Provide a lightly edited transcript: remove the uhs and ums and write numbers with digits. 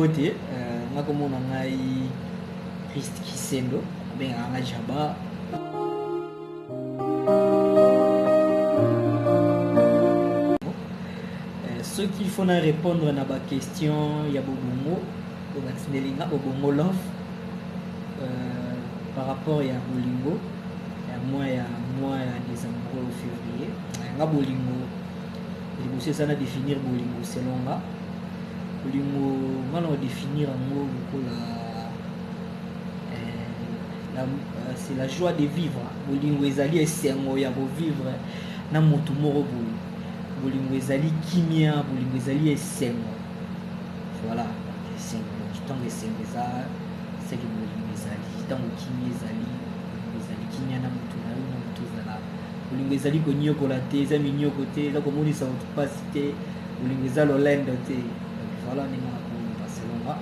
Mbote, nga kombo na ngai Christ Kisendo, abengaka nga Jaba. Soki il faut na répondre na ba question ya bobongo oyo batindeli nga bobongo love par rapport ya bolingo ya mois ya mois ya des amoureux au février nga bolingo liboso eza na définir bolingo selon nga bolingo nga na définir yango lokola c'est la joie de vivre. Bolingo ezali esengo ya kovivre na motu moko boye. Bolingo ezali kimia, bolingo ezali esengo. Voilà, esengo. Ntango esengo eza seke bolingo ezali, ntango kimia ezali, bolingo ezali kimia na motu na yo na motu ezala. Bolingo ezali konyokola te, eza minyoko te, eza komonisa motu mpasi te, bolingo eza lolendo te. Donc voilà ndenge nakoloba selon nga.